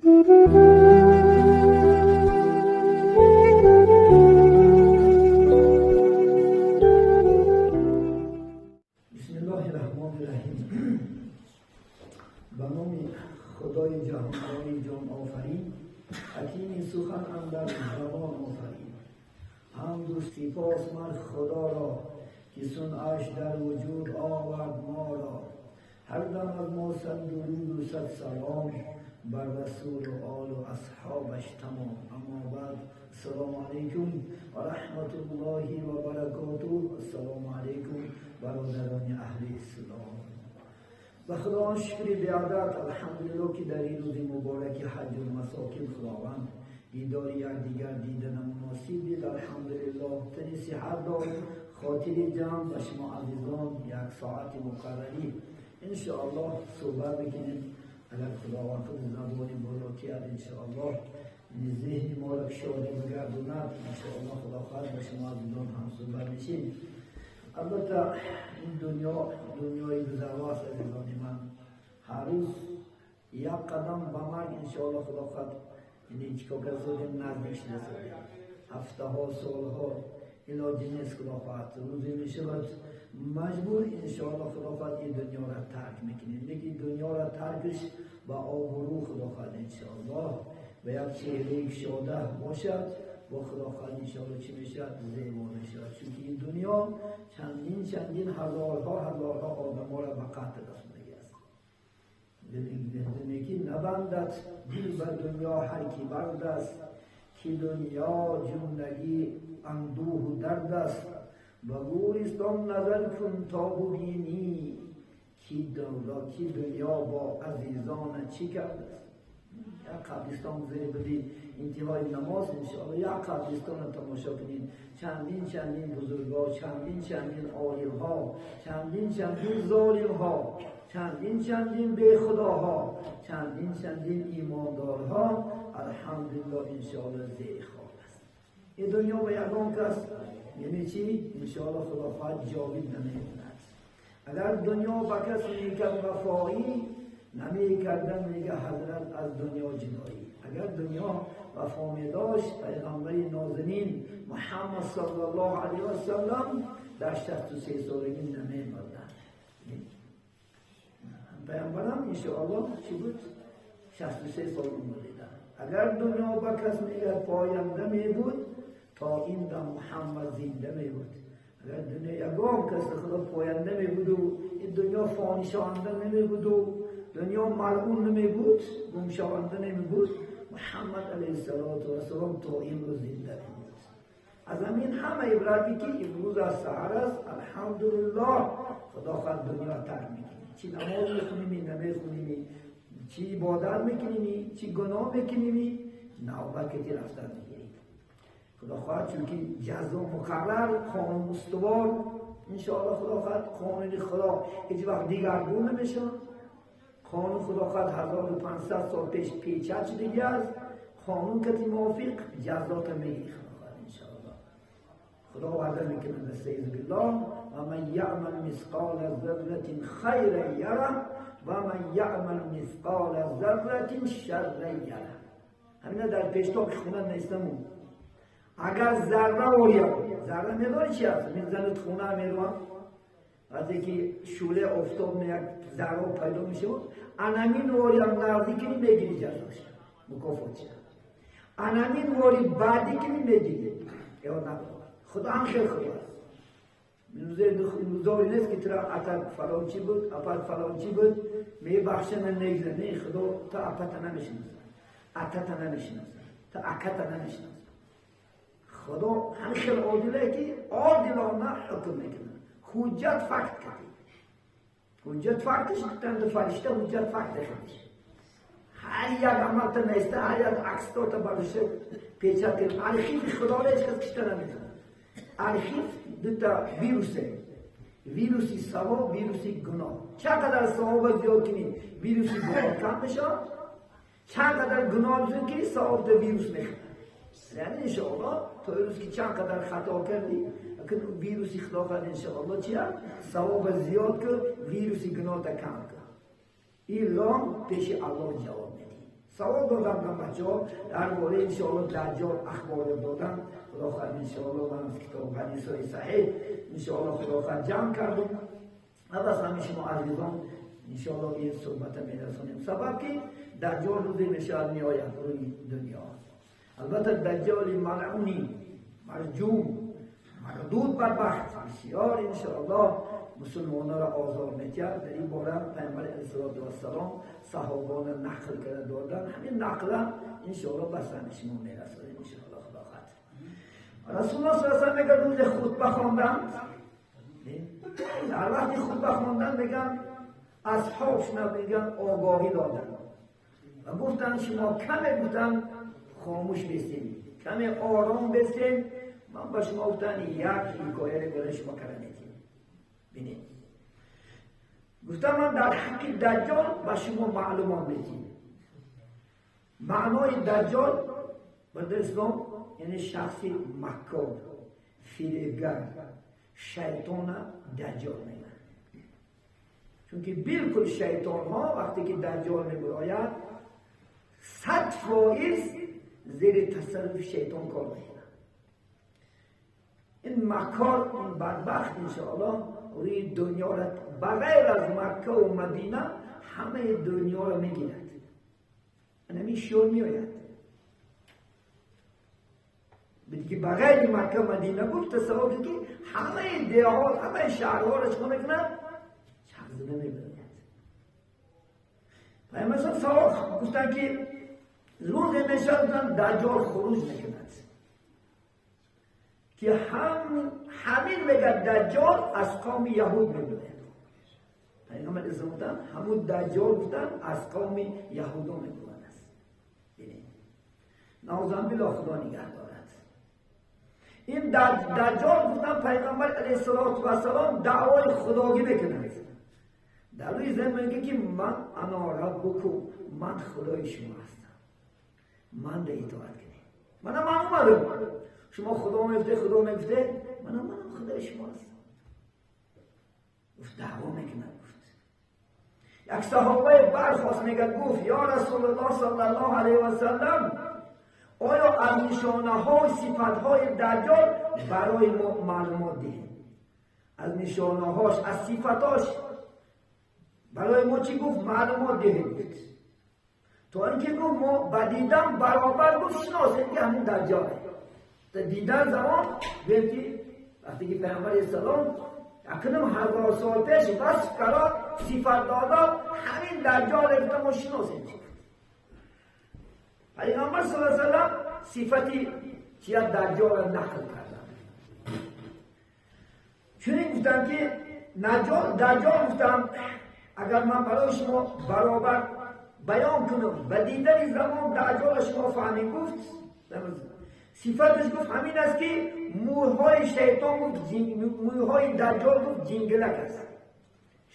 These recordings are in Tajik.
بسم الله الرحمن الرحیم. به نام خدای جهاندار جان آفرین، حکیم سخن اندر زبان آفرین. حمد و سپاس من خدا را که صنعش در وجود آورد ما را. هر دم از ما صد درود و صد سلام بر رسول و آل و اصحابش تمام. اما بعد، السلام علیکم و رحمت الله و برکاته. السلام علیکم برادران اهل اسلام. و خدا شکر بیعدد، الحمدلله که در این روز مبارک حج المساکین خداوند دیدار یکدیگر دیدن مناسب دید. الحمدلله تنی صحت داد، خاطر جمع و شما عزیزان یک ساعت مقرری انشاءالله صحبت بکنیم. اگر خداوند خود زبان بالا انشاءالله ذهن ما را شادی بگردوند، انشاءالله خدا خواهد با شما عزیزان هم صحبت میشیم. البته این دنیا دنیای گذرواست عزیزان من. هر روز یک قدم به مرگ انشاءالله خدا خواهد، یعنی چیکار کردیم نزدیک شده، هفته ها سال ها علاج نیست. خدا خواهد روزی میشود مجبور انشاءالله خدا خواهد این دنیا را ترک میکنیم. لیکن دنیا را ترکش با آبرو خدا خواهد انشاءالله و یک چهره شاده باشد و خدا خواهد انشاءالله چی میشد زیبا میشد. چون این دنیا چندین چندین هزارها هزارها آدم ها را به قتل رسانده است. ببینید که نبندد دل به دنیا هر کی برد است، که دنیا جملگی اندوه و درد است. به گورستان نظر کن تا ببینی کی دنیا با عزیزان چی کرده است. یک قبرستان زیر بدید انتهای نماز انشاءالله یک قبرستان را تماشا کنید. چندین چندین بزرگا، چندین چندین عالمها، چندین چندین ظالمها، چندین چندین بی خداها، چندین چندین ایماندارها الحمدلله انشاءالله زیر خاک است. این دنیا به یگان کس یعنی چی؟ انشاءالله خدا خواهد جاوید نمی‌کند. اگر دنیا به کسی میکرد وفایی نمیکردن، میگه حضرت از دنیا جدایی. اگر دنیا وفا میداشت پیغمبر نازنین محمد صلی الله علیه و سلم در 63 سالگی نمیمردن. پیغمبرم انشاءالله چی بود؟ 63 سال عمر دیدن. اگر دنیا به کس میگه پاینده میبود تا این دم محمد زنده می بود. اگر دنیا یگان کس خدا پاینده می بود و این دنیا فانی شونده نمی بود و دنیا ملعون نمی بود، گم شونده نمی بود، محمد علیه السلام تا امروز زنده می بود. از همین همه عبرتی که امروز از سحر است، الحمدلله خدا خود دنیا ترک میکنی. چی نماز میخونیمی نمیخونیمی، چی عبادت میکنیمی، چی گناه میکنیمی، نوبت که رفتن میگیری. خدا خواهد چون که جزا مقرر، قانون استوار انشاءالله خدا خواهد قانون خدا هیچ وقت دیگرگون نمیشه. قانون خدا خواهد 1500 سال پیش پیچد شده است. قانون کتی موافق جزات میگیری خدا خواهد انشاءالله. خدا وعده میکنه استعیذ بالله و من یعمل مثقال ذره خیرا یره و من یعمل مثقال ذره شرا یره. همینه در پیشتاق خونه نیستمون. اگر ذره آیم، ذره میدانی چی هست؟ میزنه خونه میروم وقتی که شعله آفتاب یک ذره پیدا میشه، انمین واری هم نزدیک کنی میگیری جزاش مکافات شد. انمین واری بعدی کنی میگیری یا نه. خدا هم خیلی خوب است. روزایی نیست که ترا عطر فلان چی بود، اپت فلان چی بود، میبخشه نه نگیره. نه خدا تا اپت نمیشناسه، عطت نمیشناسه، تا اکت نمیشناسه. خدا هم خیلی عادله که عادلانه حکم میکنه. حجت فکت کردی، حجت فکتش تند فرشته حجت فکت خودش. هر یک عمل تا نیسته، هر یک عکس تا برداشته پیچه کرد. ارشیف خدا را هیچ کس کشته نمیتونه. ارشیف دو تا ویروسه، ویروسی ثواب، ویروسی گناه. چقدر ثواب زیاد کنی ویروسی گناه کم میشه، چقدر گناه زیاد کنی ثواب ده ویروس میخوره. یعنی انشاءالله تا روز که چند قدر خطا کردی که ویروسی خدا کرد انشاءالله چیه؟ ثواب زیاد کن، ویروسی گناه تا کم کن. این لام پیش الله جواب میدی. Савол додам ба бачаҳо дар бораи иншоалло Даҷҷол ахбор додам. Худо хоҳад иншоалло ман аз китоб ҳадисҳои саҳеҳ иншоалло Худо хоҳад ҷамъ кардем ва бас ҳамин шумо азизон иншоалло ин суҳбата мерасонем. Сабаб ки Даҷҷол рӯзе мешавад меояд рӯи дунё. Албатта Даҷҷоли малъуни марҷум мардуд бадбахт бисёр иншоалло мусулмононро озор медиҳад. Дар ин бора Пайғамбар алайҳиссалоту вассалом саҳобона нақл карда доданд. Ҳамин нақла иншоалло ба сами шумо мерасонем иншоалло Худо хоҳад. Расулуллоҳ саллаллоҳу алайҳи васаллам мегӯяд рӯзе хутба хонданд. Дар вақти хутба хондан мегӯянд асҳобшона мегӯянд огоҳӣ доданд ва гуфтанд шумо каме гуфтанд хомӯш бистед, каме ором бистед. Ман ба шумо гуфтанд як ҳикояре барои шумо карда медиҳем. Бинед, гуфтам ман дар ҳаққи Даҷҷол ба шумо маълумот медиҳем. Маънои Даҷҷол бар ислом яъне шахси маккор, фиребгар, шайтона Даҷҷол мегӯянд. Чунки билкул шайтонҳо вақте ки Даҷҷол мебарояд 100% зери тасарруфи шайтон кор мекунад. Ин маккор, ин бадбахт иншоаллоҳ рӯи дунёро ба ғайр аз Макка ва Мадина ҳамаи дунёро мегирад. Ҳамин шиор меояд. Ки ба ғайри Макка Мадина гуфт, тасаввур кунед ки ҳамаи деҳот, ҳамаи шаҳрҳоро чикор мекунад? Чархзада мебарояд. Пайғамбар савол гуфтанд ки рӯзе мешавад Даҷҷол хуруҷ мекунад ки ҳамин мегӯяд Даҷҷол аз қавми яҳуд мебарояд. Пайғамбар ислом гуфтанд ҳамун Даҷҷол гуфтанд аз қавми яҳудо мебарояд аст. Наъузан биллоҳ, Худо нигаҳ дорад. Ин Даҷҷол гуфтанд Пайғамбар алайҳиссалоту вассалом даъвои худогӣ мекунад. Дар рӯи замин мегӯяд ки ман ана раббукум, ман худои шумо ҳастам, ман да итоат кунед. Мана ман омадам, шумо худо мегуфте, худо мегуфте, манам худои шумо ҳастам. Гуфт даъво мекунад. Гуфт як саҳобаи бархост мегӯяд гуфт ё Расулуллоҳ саллаллоҳу алайҳи васаллам, оё аз нишонаҳои сифатҳои Даҷҷол барои мо маълумот диҳед? Аз нишонаҳош, аз сифатош барои мо чӣ гуфт? Маълумот диҳед гуфт. То ин ки гуфт мо ба дидан баробар гуфт шиносем ки ҳамин Даҷҷоле. Дидан замон гӯем ки вақте ки Пайғамбар алайҳиссалом якним ҳазор сол пеш васф кард, сифат додад, ҳамин Даҷҷоле гуфта мо шиносем. Пайғамбар саллаллоҳу алайҳи васаллам сифати чия Даҷҷолро нақл карданд. Чунин гуфтанд ки Даҷҷол гуфтанд агар ман барои шумо баробар баён кунам ба дидани замон Даҷҷолро шумо фаҳмед гуфт сифаташ гуфт ҳамин аст ки мӯйҳои шайтон гуфт мӯйҳои Даҷҷол гуфт ҷингилак аст.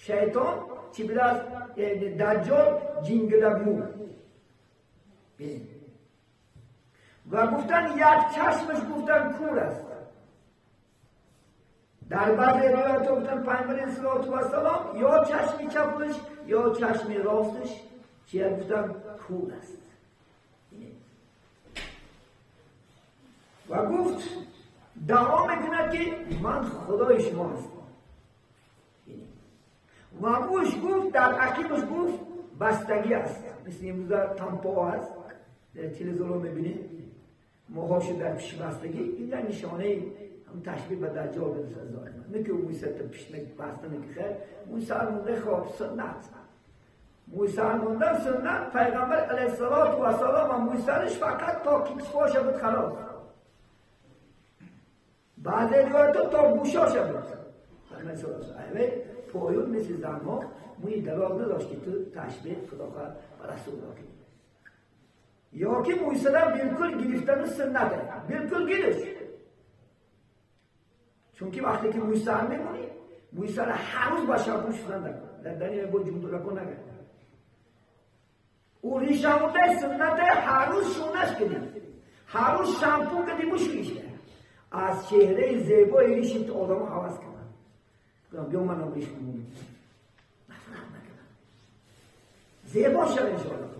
Шайтон чӣ будааст? Даҷҷол ҷингилак мӯ. Ва гуфтанд як чашмаш гуфтанд кур аст. Дар баъзе ривоятҳо гуфтанд Пайғамбар алайҳиссалоту вассалом ё чашми чапаш ё чашми росташ чия гуфтанд кур аст. Ва гуфт даъво мекунад ки ман худои шумо ҳастам. Ва мӯш гуфт дар ақибаш гуфт бастагӣ аст, мисли имрӯза тампо аст, дар телевизорҳо мебинед موهاشو در پیش بستگی، این یک نشانه هم تشبیه به دجال به ظاهر نه که موی سر پیش بسته نه که خیر، موی سر مونده خواب سنت، موی سر موندن سنت. پیغمبر علیه الصلاة و السلام و موی سرش فقط تا کتفاش بود خلاص، بعد روایت تا گوشاش بود. پایون مثل زنها موی دراز نداشت که تو تشبیه خدا خواهد و رسول الله کنی. یا که موی سرم بالکل گرفتن سنته، بالکل گیرش، چون که وقتی که موی سر میمونی موی سر هر روز با شامپو شستن نکن، در این با جمدو رکن نکن، او ریشه مونده سنته، هر روز شونش کنی، هر روز شامپو کنی بشویش، از چهره زیبای ریش تو آدمو حواس کنن، بیا منم ریش میمونی نفرت نکنم، زیبا شد انشاءالله.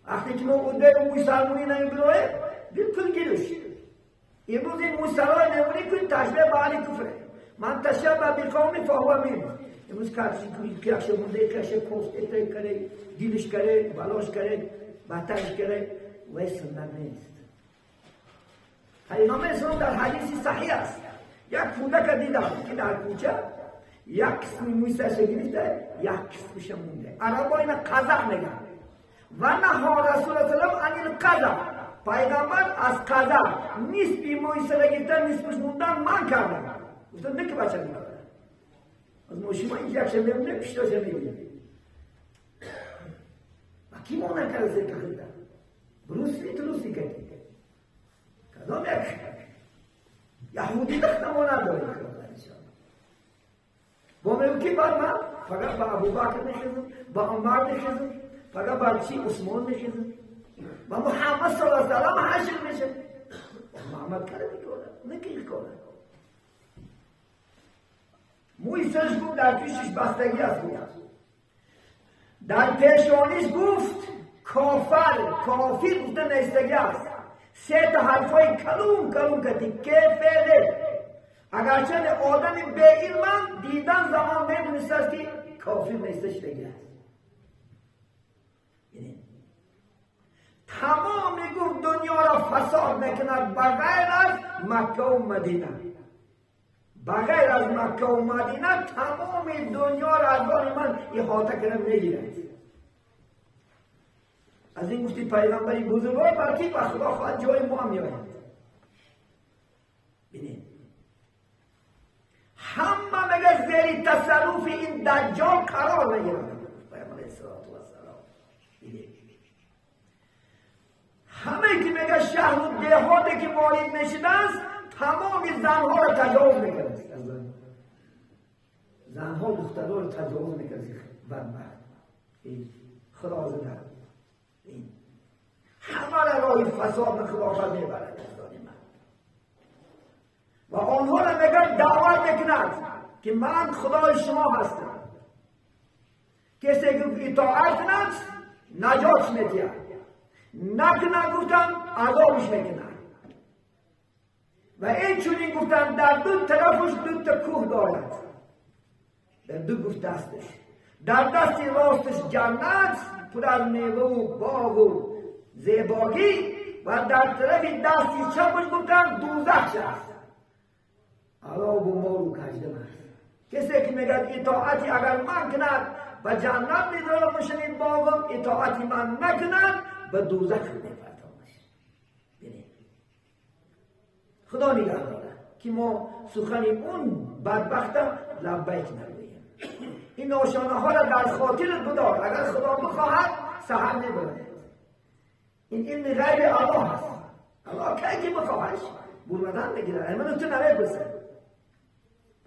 وقتی که ما عده موی سرمونی نمیبراییم بالکل گیرش. امروز این موی سرای نمونی کن تشبیه به اهل کفره. من تشبه بقوم فهو منهم. امروز کسی که یکشه مونده یکشه کفته کرده دیلش کرده بلاش کرده بدترش کرده و سنت نیست. پیامبر اسلام در حدیث صحیح است یک کودک دیدم که در کوچه یک قسم موی سرش گرفته یک قسمش مونده. عربا اینا قزع میگن. و نهى رسول الله عن القزع. پیغمبر از قزع نصفی موی سر گرفتن نصفش موندن من کردم. گفتم نه که بچه میکنه از ما شما این یکشه میمونه پیشتاشه میگیره. و کی ما نکرده زیر که خریدن بروسی تروسی کردی کدام یک یهودی دخت ما نداریم با میگه که بعد من فقط با ابوبکر میخیزم، با عمر میخیزم، فقط با چی عثمان میخیزم، با محمد صلی الله علیه و سلم حشر میشه. محمد کار میکنه نکی کنه. موی سرش گفت در پیشش بستگی است گفت. در پیشانیش گفت کافر کافر گفته نیستگی است. سه تا حرفای کلون کلون کتی کفره. اگرچه آدم به علم دیدن زمان میدونست است که کافر نیستش دیگه است. یعنی تمام گفت دنیا را فساد میکند بغیر از مکه و مدینه. بغیر از مکه و مدینه تمام دنیا را از آن من احاطه کردن میگیرد. از این گفتی پیغمبری بزرگوار بلکه به خدا خواهد جای ما میآید. ببینید همه میگه زیر تصرف این دجال قرار میگیرد. پیامبر علیه السلام همه که میگه شهر و دهاتی که وارد میشدن تمام زنها را تجاوز میکرد. زنها دخترها را تجاوز میکرد. بدبخت خدا زده همه را راه فساد خلافت میبرد. و آنها را میگن دعوت میکنند که من خدای شما هستم. کسی که اطاعت کند نجات میدهد، نکند گفتم عذابش میکنند. و این چنین گفتم در دو طرفش دو تا کوه دارد. در دو گفت دستش، در دست راستش جنت پر از میوه و باغ و زیبایی و در طرف دستی چپش گفتم دوزخ است. عذاب و مار و کژدم است. کسی که میگد اطاعتی اگر من کند به جنت میدارم مشنید باغم، اطاعتی من نکند به دوزخ میپرتامش. خدا نگه داره که ما سخن اون بدبختم لبیک نگوییم. این نشانه ها را در خاطر بدار. اگر خدا بخواهد سحر میبرد. این علم غیب الله است. الله کی که بخواهش برمدن میگیره. من تو نمیپرسم.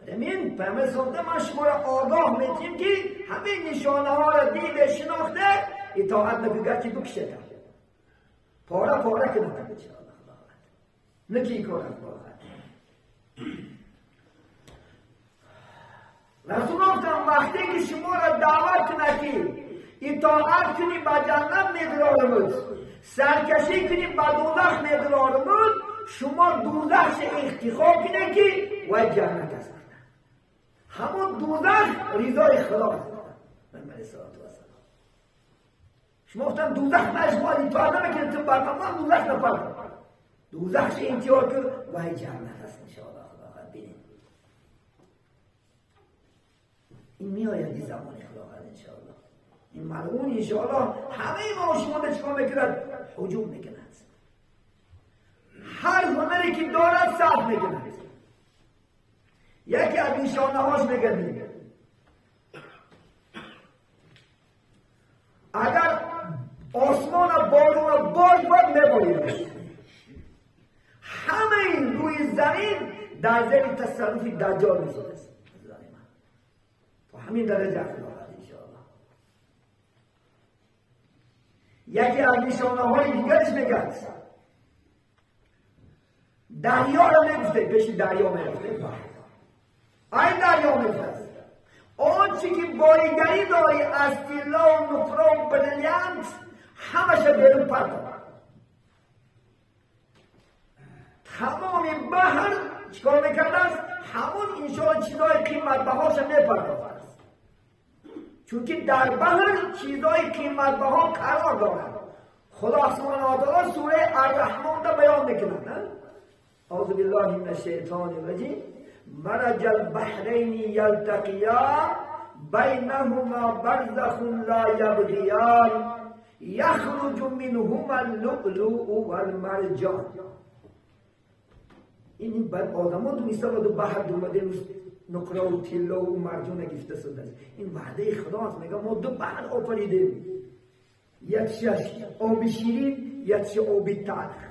این پیامبر صلی ما شما را آگاه میتیم که همه نشانه ها را دیده شناخته اطاعت نکن که بکشد پاره پاره کنه. نکی کار خواهد. رسول گفتم وقتی که شما را دعوت کنه که اطاعت کنی به جنت میدرارمد، سرکشی کنی به دوزخ میدرارمد، شما دوزخ اختخاب کنه که و جنت است. همون دوزخ رضای خدا است. شما گفتم دوزخ نشما اطاعت نمیکنید تو برنامه دوزخ نپرد. دوزخ انتها کرد و جنت است انشاءالله. خدا خواهد بینید این میآید این زمان خدا خواهد انشاءالله. این ملعون انشاءالله همه ما شما چیکار میکند؟ هجوم میکند. هر هنری که دارد صرف میکند. یکی از نشانه هاش میگه اگر آسمان بارون باد باد میبارید همه این روی زمین در زیر تصرف دجال میشد است. تا همین درجه خداوند انشاءالله. یکی از نشانه های دیگرش میگه دریا را میگفته پیش دریا میرفته. این دریا میگفته آنچه که بایگری داری از طلا و نقره و بریلیانت همش بیرون پرتاب. تمام بحر چیکار میکرده است؟ همون انشاءالله چیزای قیمت بهاش میپرداخت است، چون که در بحر چیزای قیمت بها قرار دارد. خدا سبحانه و تعالی سوره الرحمن را بیان میکند. اعوذ بالله من الشیطان الرجیم. مرج البحرین یلتقیان بینهما برزخ لا یبغیان یخرج منهما اللؤلؤ والمرجان. این بعد آدم ها دونسته و دو بحر دومده نقره و طلا و مرجان گفته شده است. این وعده خداست. میگه ما دو بحر آفریدیم، یکیش آب شیرین، یکیش آب تلخ،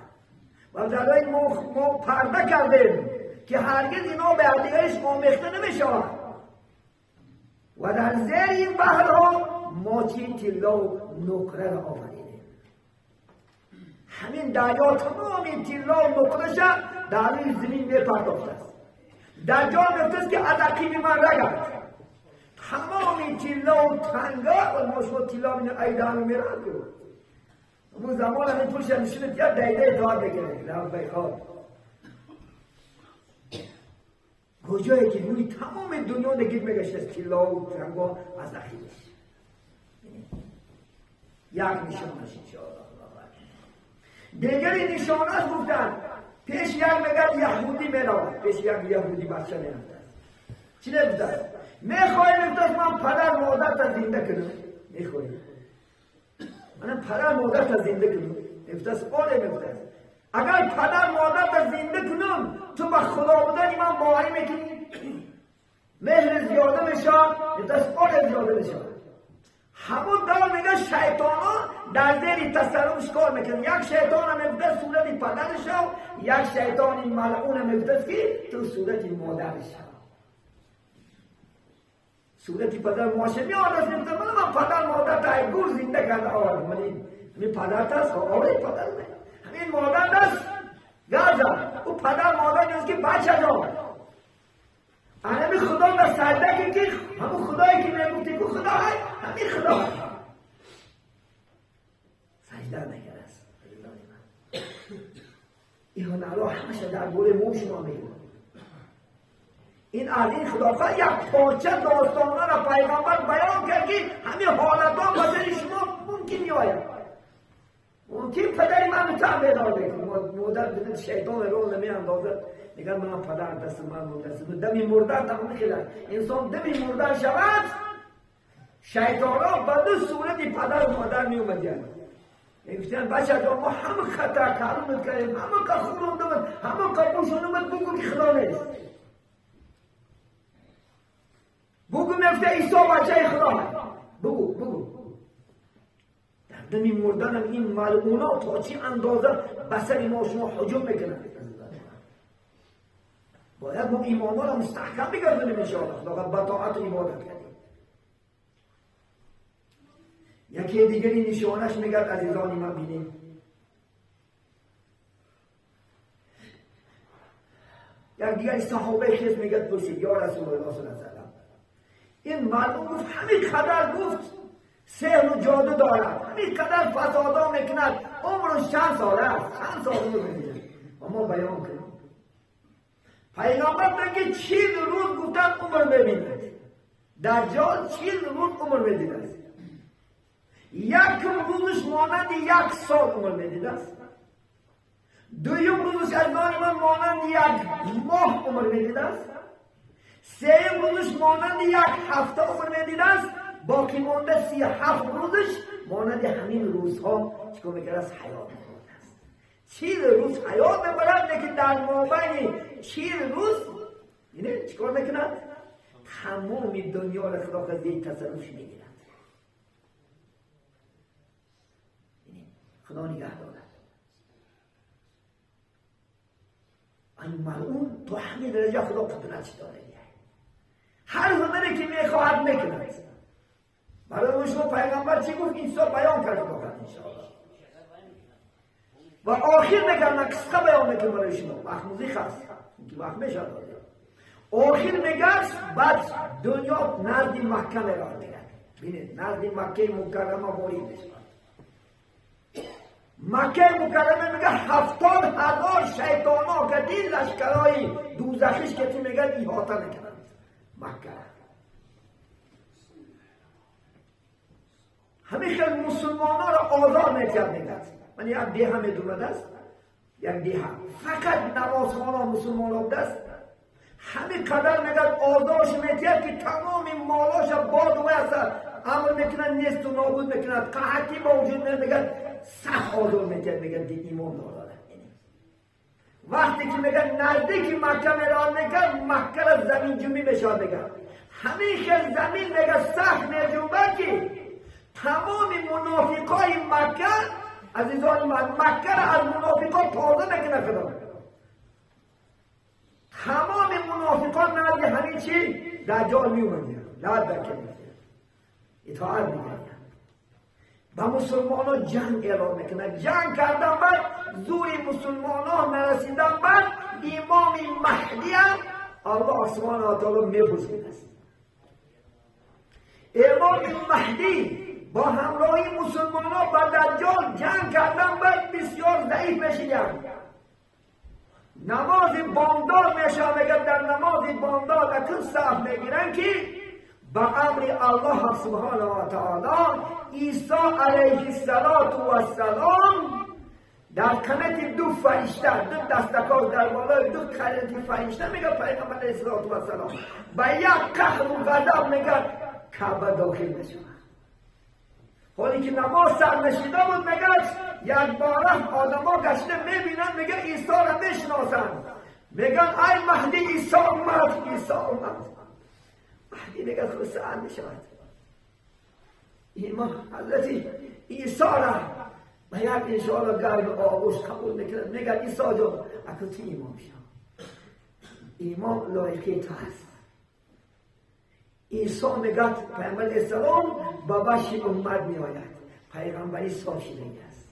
و در این ما پرده کردیم که هرگز اینا به همدیگرش آمیخته نمیشود. و در زیر این بحرها ما چی طلا و نقره را آفریدیم. همین دریا تمام این طلا و نقره‌ش در روی زمین میپرداخته است. در جا میفته است که از عقیب من رگرد تمام این طلا و تنگا و ما شما طلا می ایدان میرن که اون زمان همین پولش نشونه دیگر دیده اطاعت بکنه لبیک ها. کجایی که روی تمام دنیا نگید میگشت از طلا و تنگا از عقیبش. یک نشانش انشاءالله. دیگری نشانش گفتن پیش یک مگر یهودی می‌رود، پیش یک یهودی بچه می‌رفت. چی نگفت؟ می‌خوای می‌گفت من پدر مادر تا زنده کنم. می‌خوای من پدر مادر تا زنده کنم. می‌گفت آره می‌گفت اگر پدر مادر تا زنده کنم تو با خدا بودن من باوری می‌کنی؟ مهر زیاده میشه. می‌گفت آره زیاده میشه. همون دار میگه شیطان ها در زیر تصرفش کار میکنه. یک شیطان هم میگه صورت پدرش و یک شیطان ملعون هم میگه که تو صورت مادرش. صورت پدر ماشه میاد است میگه من پدر مادر تا گور زنده کرده آورد. من این پدر تاست آره پدر نه همین مادر دست گازا او پدر مادر نیست که بچه جان همین خدا را سجده که همون خدایی که میگفتی که خدا همین خدا سجده نکرده است. این هنرها همش در باره مو شما میگه. این از این خداخواه یک پارچه داستانها را پیغمبر بیان کرد که همین حالتها برای شما ممکن میآید. ممکن پدری من رو بیدار بکنه، مادر بده شیطان رو نمیاندازد میگن من پدر دست من دست دمی مردن تمام خیلی انسان دمی مردن شود شیطان ها به دو صورت پدر و مادر می اومدن میگفتن بچه جان ما همه خطا کارم کردیم، همه کا خوروندم، همه کا پوشوندم، بگو که خدا نیست، بگو میفته عیسی بچه خدا، بگو بگو. در دمی مردن این ملعونا تا چه اندازه بسر ما شما هجوم میکنن. باید ما ایمان را مستحکم بگردونیم انشاءالله. خدا با طاعت و عبادت کردیم. یکی دیگری نشانش میگه عزیزانی من بینیم یک دیگری صحابه خیز میگه پرسید یا رسول الله صلی الله علیه و سلم این مردم گفت همین قدر گفت سحر و جادو دارد، همین قدر فسادا میکند، عمرش چند سال است، چند سال عمر میبیند و ما بیان کنیم. پیغمبر میگه 40 روز گفتن عمر ببیند، در جا 40 روز عمر بدید است. یک روزش مانند یک سال عمر بدید است. دویم روزش از من مانند یک ماه عمر بدید است. سیم روزش مانند یک هفته عمر بدید است. باقی مانده 37 روزش مانند همین روزها چیکار میکرد است؟ حیات میبرد است. 40 روز حیات میبرد، لیکن در مابین 40 روز اینه چیکار میکند؟ تمام دنیا را خدا از تصرفش میگیرد. خدا نگه دارد. این ملعون تو همین درجه خدا قدرت داره، هر هنری که میخواهد میکند. برای شما پیغمبر چی گفت؟ این چیزا بیان کرد خدا انشاءالله. و آخر میگم من قصه بیان میکنم برای شما، وقت موزیک هست که وقت میشه. آخر میگه بعد دنیا نزد مکه میرود، ببینید نزد مکه مکرمه وارد میشود. مکه مکرمه میگه 70,000 شیطانا که دین لشکرای دوزخیش که تی میگه احاطه میکنند مکه. همه خیلی مسلمان ها را آزار میکرد. میگه من یک دیه میدوند است، یک دیه فقط نمازخانه مسلمان ها است. همه قدر میگه آزارش میکرد که تمام مالاش باد و امر میکنند نیست و نابود میکنند، قحطی با وجود میگه سخت آزار میکرد. میگه دی ایمان داره. وقتی که میگه نزدیک مکه میران میکرد، مکه را زمین جنبی میشد. میگه همه خیلی زمین میگه سخت میجنبه که تمام منافقای مکه، عزیزان من، مکه را از منافقا تازه میکنه خدا. تمام منافقان نزد همین چی دجال میومدن، لعب میکرد، اطاعت میکردن. با مسلمان ها جنگ اعلام میکنن. جنگ کردن بعد زور مسلمان ها نرسیدن، بعد امام مهدی هم الله سبحانه و تعالی میپرسید است. امام مهدی با همراهی مسلمان ها با دجال جنگ کردن، بعد بسیار ضعیف میشیدن. نماز بامداد میشه، میگه در نماز بامداد اکن صف میگیرن که با امر الله سبحانه و تعالی عیسی علیه السلام در قنات دو فرشته، دو دستکار در بالای دو قنات فرشته، میگه پیغمبر علیه السلام با یک قهر و غضب میگه کعبه داخل میشه. حالی که نماز سر نشیده بود، میگه یک باره آدما گشته میبینن، میگه عیسی را میشناسن، میگن ای مهدی عیسی اومد، عیسی اومد. مهدی میگه خود سر میشود. ایمان حضرت عیسی را به یک انشاءالله گرم آغوش قبول میکنه. میگه عیسی جان اکنون تو ایمان شد، ایمان لایقی تو هست. عیسی میگه پیامبر السلام با وحی امت میآید، پیغمبری صاف شدگی است.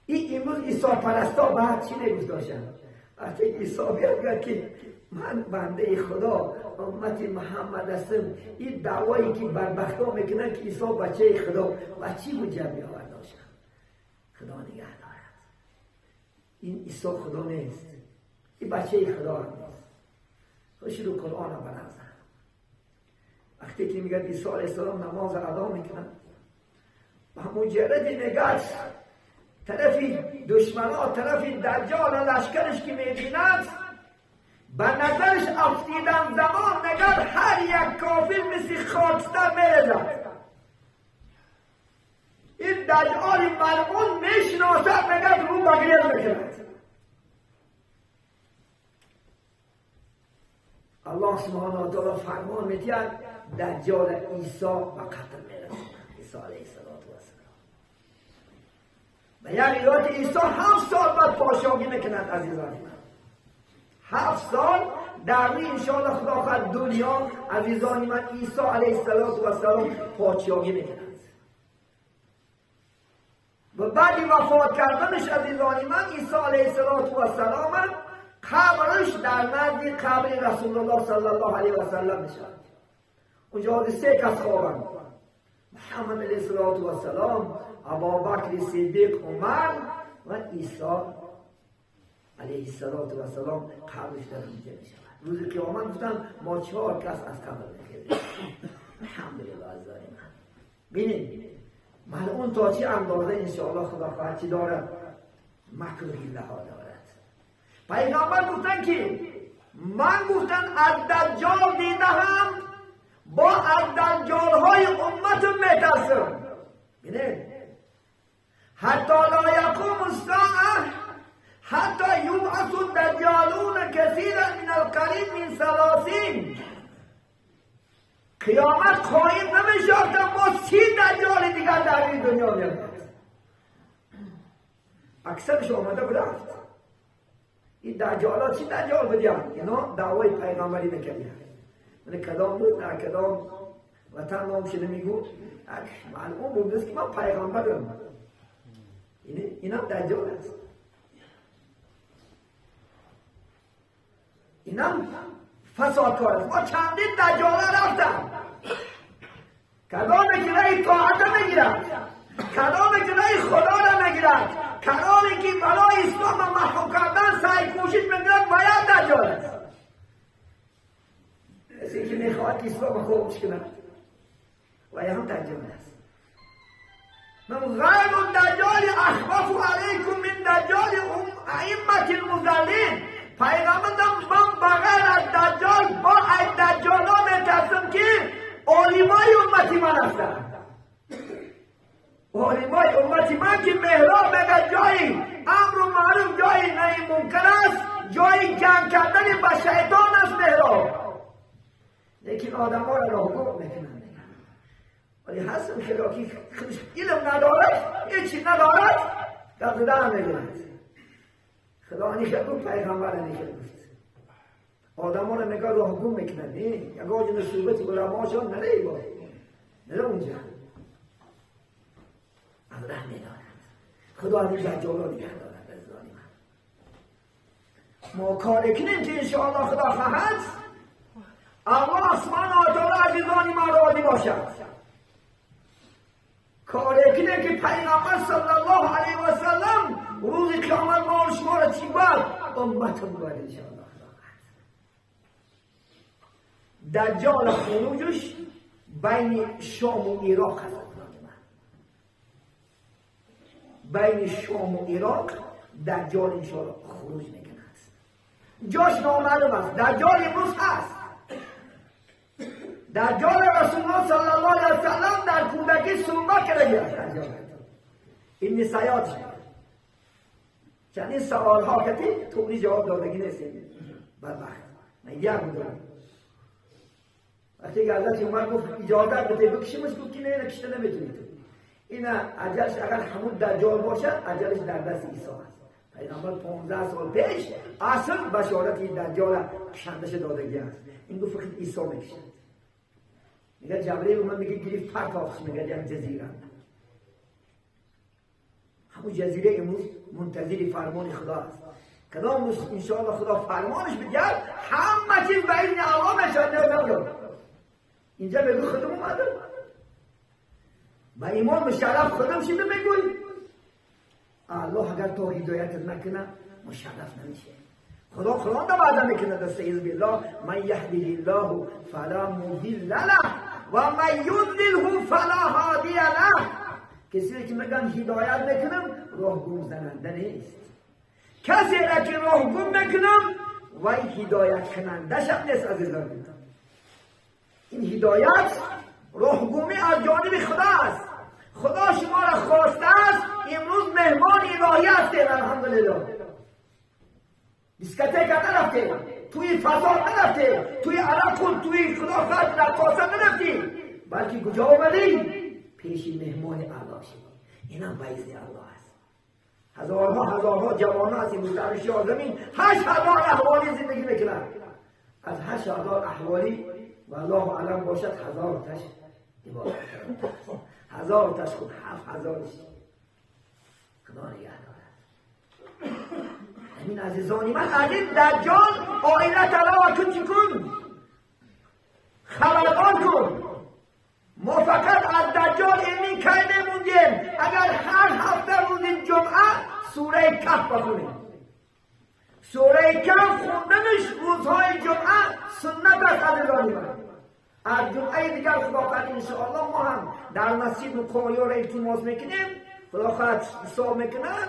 این امروز عیسی پرستا بعد چی میگفت داشتن؟ وقتی عیسی بیاد که من بنده خدا امت محمد هستم، این دعوایی که بدبختا میکنن که عیسی بچه خدا و چی حجت میآورد داشتن؟ خدا نگه دارد. این عیسی خدا نیست، این بچه خدا هم نیست. خوشی رو قرآن هم برنزن. وقتی که میگن عیسی علیه السلام نماز ادا میکنن و مجردی میگه طرفی دشمنا، طرفی دجال و لشکرش که میبیند به نظرش افتیدن زمان، نگر هر یک کافر مثل خاکستر میرزد. این دجال ملعون میشناسد، نگر رو بگیر میکند. الله سبحانه و تعالی فرمان میدهد دجال عیسی به قتل میرساند، عیسی علیه السلام. و یک روایت عیسی 7 سال بعد پادشاهی میکند. عزیزان من 7 سال در روی انشاءالله خدا خواهد دنیا، عزیزان من، عیسی علیه السلام پادشاهی میکند. و بعد وفات کردنش عزیزان من، عیسی علیه السلام قبرش در نزد قبر رسول الله صلی الله علیه و سلم میشود. اونجا 3 کس خوابند: محمد علیه السلام، ابابکر صدیق، عمر و عیسی علیه السلام قبرش در اونجا میشود. روز قیامت گفتن ما 4 کس از قبر میخیزیم. الحمدلله عزیزان من، ببینید ملعون تا چه اندازه انشاءالله خدا خواهد چی دارد؟ مکر و حیله ها دارد. پیغمبر گفتن که من گفتن از دجال دیدم، با از دجال های امت میترسم. ببینید حتی لا یقوم الساعه حتی یبعث الدجالون کثیرا من القریب من 30. قیامت قایم نمیشه تا ما 30 دجال دیگر در این دنیا میاد. اکثرش آمده بود رفت. این دجال ها چی دجال بودن؟ اینا دعوای پیغمبری میکردن. من کلام بود نه کلام وطن نام شده میگو معلوم بود که من پیغمبرم. اینم دجال است، اینم فسادکار است. ما چندین دجاله رفتن، کدام که رای طاعت میگیرد، کدام که رای قراری که برای اسلام محو کردن سعی کوشش میکند باید دجال است. کسی که میخواهد اسلام خاموش کند و هم دجال است. من غیر الدجال اخوف علیکم من دجال ائمه المضلین. پیغمبر من بغیر از دجال با از دجال ها میترسم که عالمای امتی من هستند. عالمای امتی من که محراب میگه جایی امر و معروف، جایی نهی منکر است، جایی جنگ کردن با شیطان است محراب. لیکن آدم ها را راه گم میکنند. ولی هستن خلاکی خودش علم ندارد، هیچی ندارد، در زدن میگیرد. خدا نیخه گفت، پیغمبر نیخه گفت. آدم ها را میگه راه گم میکنند. نه یک آجن صحبت علما شان نره با نره اونجا از ره میدارد. خدا از این دجال ها نگه دارد. عزیزان من، ما کار کنیم که انشاءالله خدا خواهد الله سبحانه و تعالی عزیزان ما راضی باشد. کار کنیم که پیغمبر صلی الله علیه و سلم روز قیامت ما و شما را چی باید امتون باید انشاءالله خدا خواهد. دجال خروجش بین شام و عراق است. بین شام و عراق دجال انشاءالله خروج میکند. جاش نامعلوم است. دجال امروز هست. دجال رسول الله صلی الله علیه و سلم در کودکی صحبت کرده است. دجال این نسایات چنین سوال ها که توری جواب دادگی نیست. بدبخت من یک بودم وقتی که حضرت عمر گفت اجازه بده بکشیمش، گفت که نه کشته نمیتونید. این اجلش اگر همون دجال باشد اجلش در دست عیسی است. پیغمبر 15 سال پیش اصل بشارت این دجال کشندش دادگی است. این گفت فقط عیسی میکشد. میگه جبرئیل اومد میگه گرفت پرتاخش، میگه یک جزیره. همون جزیره امروز منتظر فرمان خدا است. کدام روز انشاءالله خدا فرمانش بگرد همه چیز به اذن الله میشد. نه اینجا بگو خودم اومدم با ایمان مشرف خودم شده میگوی الله اگر تو هدایت نکنه مشرف نمیشه. خدا قرآن دا وعده میکنه دست بالله من یهده الله فلا مضل له و من یضلله فلا هادی له. کسی که میگن هدایت میکنم راه گم زننده نیست. کسی را که راه گم میکنم وای هدایت کننده شب نیست. عزیزان این هدایت راه گمی از جانب خدا است. خدا شما را خواسته است. امروز مهمان الهی هستید. الحمدلله دیسکتیک نرفته، توی فساد نرفته، توی عرق و توی خدا خواهد رقاصه نرفتی، بلکه کجا اومدی؟ پیش مهمان الله شدی. اینم به اذن الله است. هزارها هزارها جوان هست امروز در زمین 8000 احوالی زندگی میکنن. از 8000 احوالی والله اعلم باشد 1000 تاش عبادت کرد، 1000 تاش خود 7000ش خدا نگه دارد. همین عزیزانی من از این دجال آینه طلا کن چی کن خبردار کن. ما فقط از دجال علمی کی میموندیم اگر هر هفته روز جمعه سوره کهف بخونیم. سوره کهف خوندنش روزهای جمعه سنت است. عزیزانی من از جمعه دیگر خدا خواهد انشاءالله ما هم در مسجد و قاری را التماس میکنیم. خدا خواهد حساب میکنن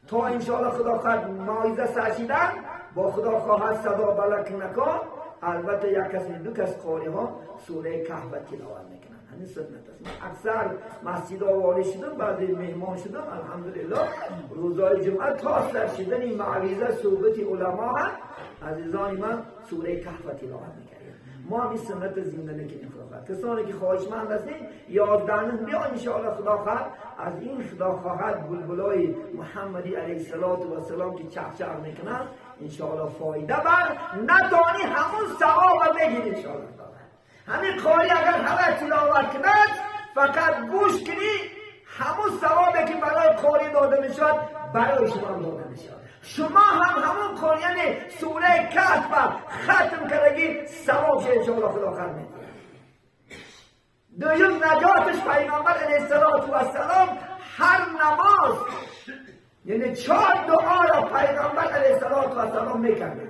تا انشاءالله خدا خواهد موعظه سرشیدن با خدا خواهد صدا بلک نکن. البته یک کس دو کس قاری ها سوره کهف تلاوت میکنن. همین سنت است. من اکثر مسجدها وارد شدم، بعضی مهمان شدم، الحمدلله روزهای جمعه تا سر شدن این معویزه صحبت علما هم عزیزان من سوره کهف تلاوت میکردیم. ما هم این سنت زنده میکنیم. خدا خواهد کسانی که خواهشمند هستین 11 بیا انشاءالله خدا خواهد از این خدا خواهد بلبلای محمدی علیه السلام که چرخ میکنن انشاءالله فایده بر ندانی همون ثواب بگیر انشاءالله. همین قاری اگر همه تلاوت کند فقط گوش کنی همون ثوابی که برای قاری داده میشد برای شما هم داده میشد. شما هم همون قاری یعنی سوره کهف ختم کردگی ثواب شه انشاءالله خدا خیر میده. دویم نجاتش پیغمبر علیه السلام هر نماز یعنی چهار دعا را پیغمبر علیه السلام میکرد.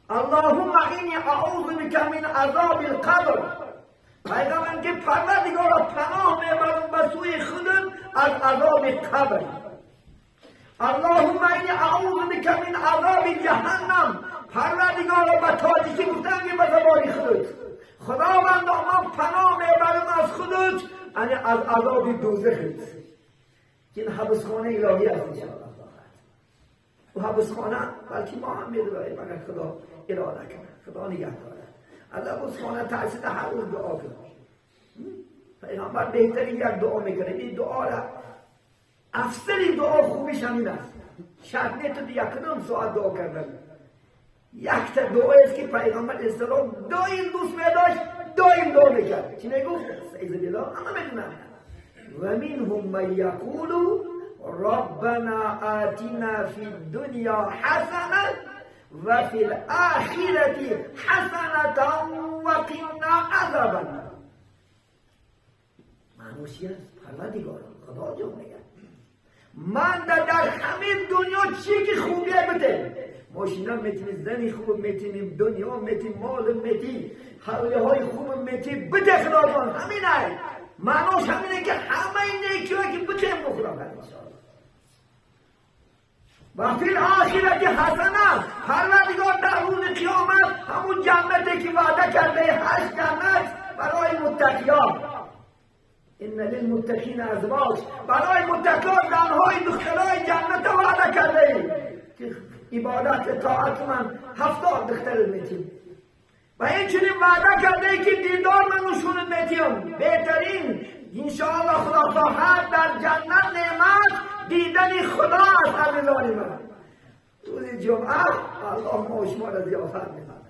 اللهم اینی اعوذ بک من عذاب القبر. پیغمبر که پروردگارا پناه میبرم به سوی خودم از عذاب قبر. اللهم اینی اعوذ بک من عذاب جهنم. پروردگارا به تاجیکی گفتن که به زبان خودت خداوند من پناه میبرم از خودت، یعنی از عذاب دوزخت. این حبسخانه الهی است انشاءالله. و حبسخانه بلکه ما هم میدونیم اگر خدا اراده کنه، خدا نگه داره. از حبسخانه ترسیده هر روز دعا کنه. پیغمبر بهترین یک دعا میکنه. این دعا را افضل دعا خوبیش همین است. شرط نیست تو یک کدام ساعت دعا کردن. یک تا دعا است که پیغمبر اسلام دائم دوست میداشت، دائم دعا میکرد. چی میگفت؟ اعوذ بالله همه میدونن. و منهم من یقول ربنا آتنا فی الدنیا حسنه و فی الآخرة حسنة و قنا عذاب النار. معنیش چیه؟ پروردگارا خدا جان میگه من در همه دنیا چی که خوبیه بده. ماشینا میتونی، زنی خوب میتونی، دنیا میتونی، مال میتونی، حوله های خوب میتونی، بده خدا جان. همینه معناش همینه که همه نیکی که بده بخدا انشاءالله. و فی الآخرة حسنه. پروردگار در روز قیامت همون جنتی که وعده کرده، 8 جنت برای متقیان. ان للمتقین ازواج. برای متقیان زنهای دخترای جنت وعده کرده که عبادت طاعت من 70 دختر میتیم. و این چنین وعده کرده که دیدار من نشون میتیم. بهترین انشاءالله خدا خواهد در جنت نعمت دیدن خدا است. عزیزان من روز جمعه الله ما و شما را ضیافت می‌دهد.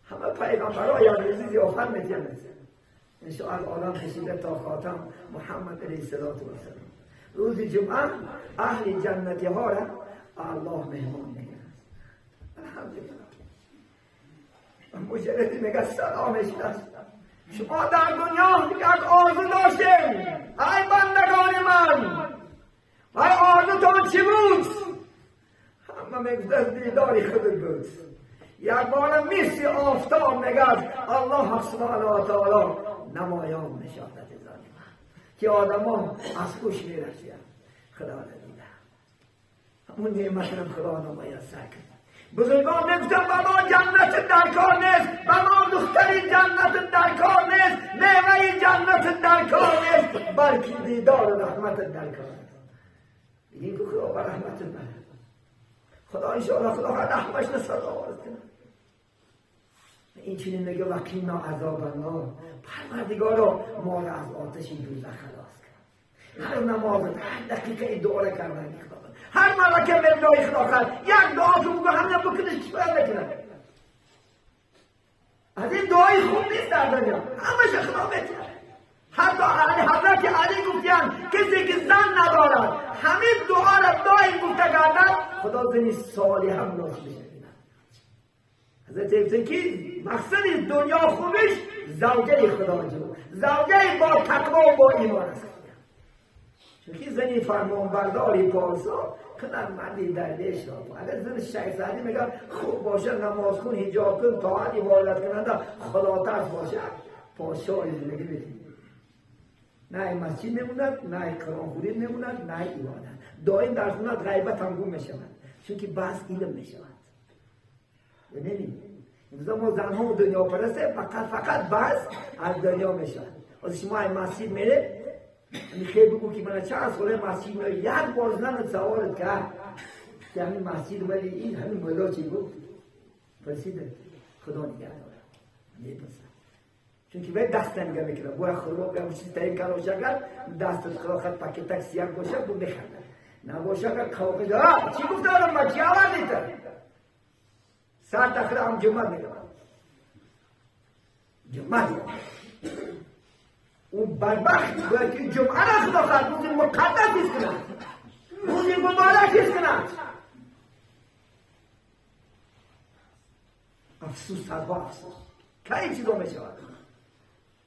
همه پیغمبرای روزی ضیافت می‌دهند. انشاءالله عالم کشیده تا خاتم محمد علیه السلام. روز جمعه اهل جنتی ها را الله مهمان می‌کند. الحمدلله. مجرد میگه سلامش است. شما در دنیا یک آرزو داشتیم ای بندگان من، ای آرزوتان چی بود؟ همه میگفتن دیدار خودت بود. یک بار مثل آفتاب میگه الله سبحانه و تعالی نمایان میشود که آدم ها از خوش میرسید. خدا را دیده همون نعمت را خدا نمایان سر کرد. بزرگان میگفتن به ما جنت در کار نیست، به ما دختری جنت در کار نیست، میوه جنت در کار نیست، بلکه دیدار رحمت در کار است. بگیم که خدا به رحمت بره. خدا انشاءالله خدا رحمش نسازه کنه. این چنین میگه وقینا عذاب النار. پروردگارا ما را از آتش دوزخ خلاص کن. هر نماز هر دقیقه این دعا را کردن، هر ملکه مبنای خدا کرد یک دعا که بگو همین بکنه چیکار بکنه. از این دعای خوب نیست در دنیا، همش خدا میتونه. حتی حضرت علی گفتن کسی که زن ندارد همین دعا را دائم گفته گردد خدا زنی صالح هم نصیب میشه. حضرت گفتن که مقصد دنیا خوبش زوجه خدا جو، زوجه با تقوا و با ایمان است. چون که زنی فرمانبرداری پارسا کنن مردی درویش را. اگر زن شیخ سعدی میگه خوب باشه، نماز خون، حجاب کن، طاعت عبادت کننده، خدا ترس باشه، پادشاه زندگی میشه. نه مسجد میموند، نه قرآن خوانی میموند، نه عبادت. دائم در خونه غیبت هم گم میشود، چون که بس علم میشود. ببینید امروز ما زنها دنیا پرسته، فقط بس از دنیا میشود. از شما مسجد میره میخوای بگو که من چند ساله مسجد میره، یک بار زن سوالت کرد که همین مسجد ولی این همین مولا چی گفت؟ پرسیده خدا نگه داره میپرسد، چون که باید دست نگه میکنه. باید خدا به همون چیز تعیین کرده باشه، اگر دستت خدا خد پاکتک سیاه باشه بو میخنده، نباشه اگر قوقه داره چی گفته آدم ما چی آوردی تا سر تخره هم جمعه میره جمعه میره. اون بدبخت باید که جمعه را خدا خواهد روزی مقدس حس کند، روزی مبارک حس کند. افسوس، صدها افسوس که این چیزا میشود.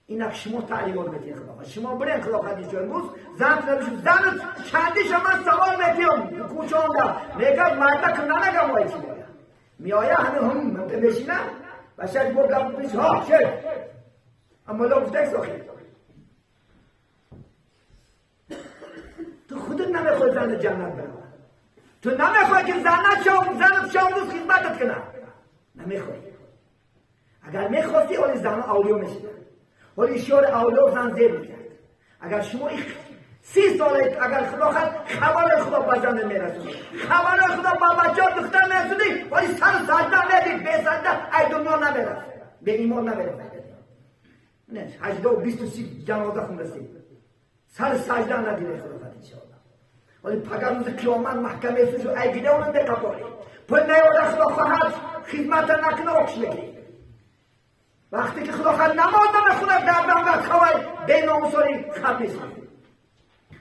اینک شما تعلیمات میتین خدا شما برین خدا خدیجه امروز زن نمیشه زن چندیش من سوال میتیم کوچانده میگم مردک ننگم وای چی میگه میآیه همه هم بشینه و شاید با گم پیش ها شد اما لا گفته ساخی تو خودت نمیخوای زن جنت بره تو نمیخوای که زنت شام زنت شام روز خدمتت کنه نمیخوای اگر میخواستی ولی زن اولیا میشید ولی شعار اولیا زن زیر میکرد اگر شما 30 ساله اگر خدا خواهد خبر خدا به زن میرسونی خبر خدا به بچه دختر میرسونی ولی سر سجده ندید به سجده ای دنیا نمیرسه به ایمان نمیرسه نه 18 و 20 و 30 جنازه خونده سر سجده ندید خدا خواهد انشاءالله ولی پگر روز قیامت محکمه سوشو ای گیده اونم بقباری پل نیاره خدا خواهد خدمت نکنه آکش بگیری وقتی که خدا خواهد نماز نمیخونه در بانگات خوای به ناموساری خط میشن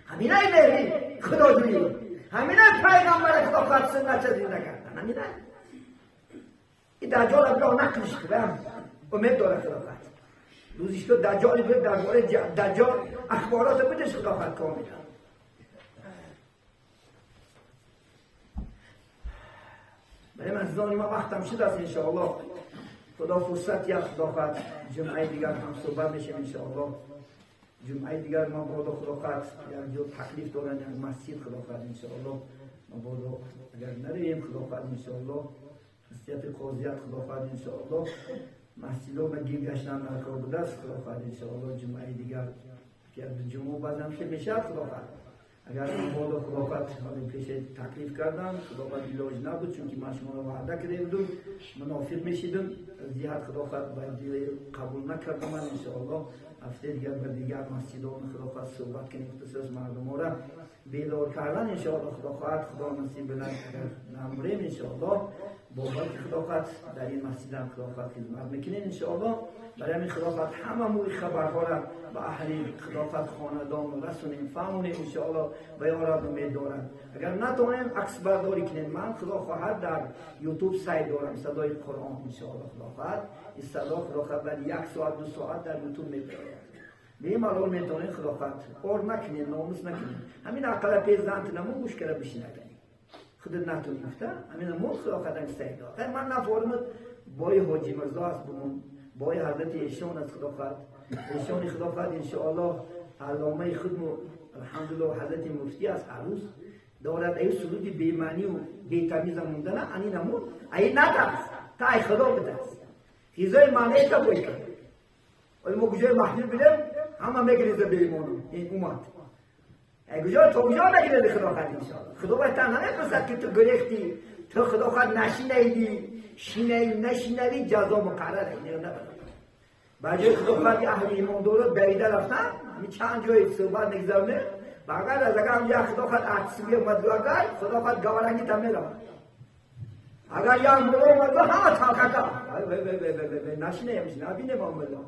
همینه مهری خدا جویی همینه پیغمبر خدا خواهد سنت زنده کردن همینه این دجال بلا نقلش کنم امید داره خدا خواهد روزیش تو دجال بود درباره دجال اخبارات بدش خدا خواهد کاملا برای من عزیزان ما وقتم شد است انشاءالله خدا فرصت یک خدا خواهد جمعه دیگر هم صحبت میشیم انشاءالله جمعه دیگر ما بادا خدا خواهد یک جو تکلیف دارن یک مسجد خدا خواهد انشاءالله ما بادا اگر نریم خدا خواهد انشاءالله حسیت قاضیت خدا خواهد انشاءالله مسجد ها به گیر گشتن در کار بوده است خدا خواهد انشاءالله جمعه دیگر که جمعه بعضم که میشه خدا خواهد اگر مبادا خدا خواهد پیش تکلیف کردم خدا خواهد علاج نبود چون که من شما رو وعده کرده بودم منافق میشیدم زیاد خدا خواهد باید قبول نکردم من انشاءالله هفته دیگر به دیگر مسجدان خدا خواهد صحبت کنیم اختصاص مردم ها را بیدار کردن انشاءالله خدا خواهد خدا نصیب بلند اگر نمریم انشاءالله بابا که خدا خواهد در این مسجد هم خدا خواهد خدمت میکنیم انشاءالله برای همین خدا خواهد همه موی خبرها را به اهل خدا خواهد خاندان رسونیم فهمونیم انشاءالله و یارب امید دارم اگر نتونیم عکس برداری کنیم من خدا خواهد در یوتیوب سایت دارم صدای قرآن انشاءالله خدا خواهد این صدا خدا خواهد بعد 1 ساعت 2 ساعت در یوتیوب میبراید به این ملال میتونیم خدا خواهد اور نکنیم ناموس نکنیم همین اقلا پیش زنت نمون گوش کرده بشینه خودت نتونی گفته همین نمون خدا خواهد این سایت دارم من نفرمد بای حاجی مرزا است بمون بای حضرت ایشان از خدا خواهد ایشان خدا خواهد انشاءالله علامه خودمو الحمدلله حضرت مفتی از عروس دارد ای سرود بی‌معنی و بی‌تمیز موندن انی نمون ای نترس تا ای خدا بترس چیزای معنی تا باید کرد ولی ما کجای محفل بودیم همه میگریزه به ایمانو این اومد ای کجا تا کجا نگریزه خدا خواهد انشاءالله خدا باید تنها نمی‌پرسد که تو گریختی تو خدا خواهد نشینیدی شینوی نشینوی جزا مقرره اینو نبرد بعضی خدا خواهد اهل ایمان دارد دویده رفتن همین چند جای صحبت نگذارنه بغیر از اگر هم یک خدا خواهد عکسوی اومد اگر خدا خواهد گاورنگی تا میرود اگر یک ملا اومد همه تلخکا نشینه همیشه نبینه با ملا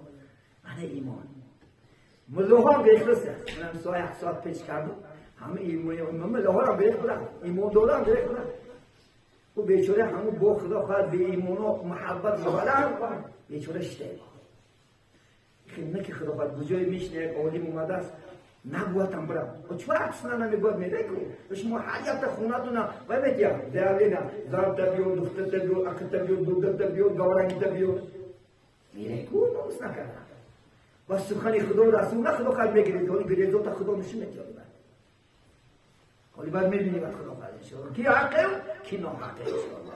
من ایمان ملاها هم گریخت است من هم 1 ساعت پیش کردم همه ایمان ملاها هم گریخت بودن ایمان دارم گریخت بودن او بیچاره همون با خدا خواهد به ایمان و محبت زادن بیچاره شده خیلی که خدا خواهد کجای میشنه یک عالم اومده است نبوت هم برم و چرا عکس نمیگوید میره که شما هر یک تا خونتونه و میگم دیالینا ضرب تا بیو دختر تا بیو اکت تا بیو دودر تا بیو گاورنگی تا بیو میره کو ناموس نکرد و سخن خدا و رسول نه خدا خواهد میگیرید ولی گریزو تا خدا نشون نمیده ولی بعد میبینیم خدا خواهد انشاءالله کی حقه و کی ناحقه انشاءالله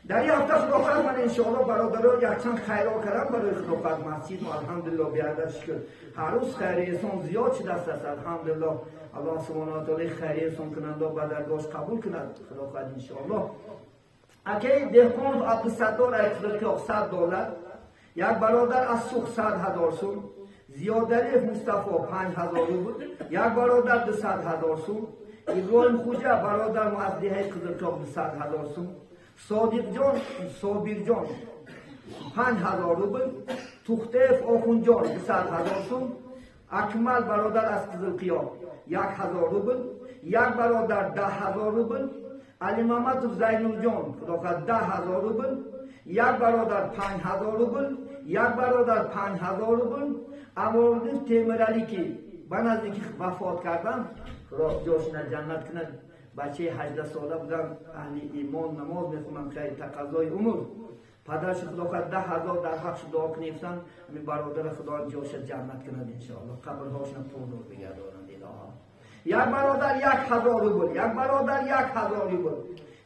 در این هفته خدا خواهد من انشاءالله برادران یک چند خیرها کردم برای خدا خواهد مسجد و الحمدلله بیادر شکر هر روز خیر احسان زیاد شده است الحمدلله الله سبحانه و تعالی خیر احسان کننده به درگاهش قبول کند خدا خواهد انشاءالله اکی دهقان عبدالستار از $100 یک برادر از سوخ 100,000 سوم زیادعلیف مصطفی 5,000 روبل یک برادر 200,000 سوم ابراهیم خوجه برادر ما از دهه قزلچاق 200,000 سوم صادق جان صابر جان 5,000 روبل توختیف آخون جان 200,000 سوم اکمل برادر از قزلقیا 1,000 روبل یک برادر 10,000 روبل علی محمد زینul جان خدا خواهد 10,000 روبل یک برادر 5,000 روبل یک برادر 5,000 روبل Амрудин Темирали ки ба наздики вафот кардан, Худо ҷошина ҷаннат кунад, бачаи 18 сола будан, аҳли имон, намоз мехонанд, хайр тақазои умр. Падараш Худо хоҳад 10,000 дар ҳақш дуо кунифтан, ҳамин бародари Худо ҷоша ҷаннат кунад иншоаллоҳ, қабрҳошона пурнур бигардонанд илоҳо. Як бародар 1000 рубл, як бародар 1000 рубл,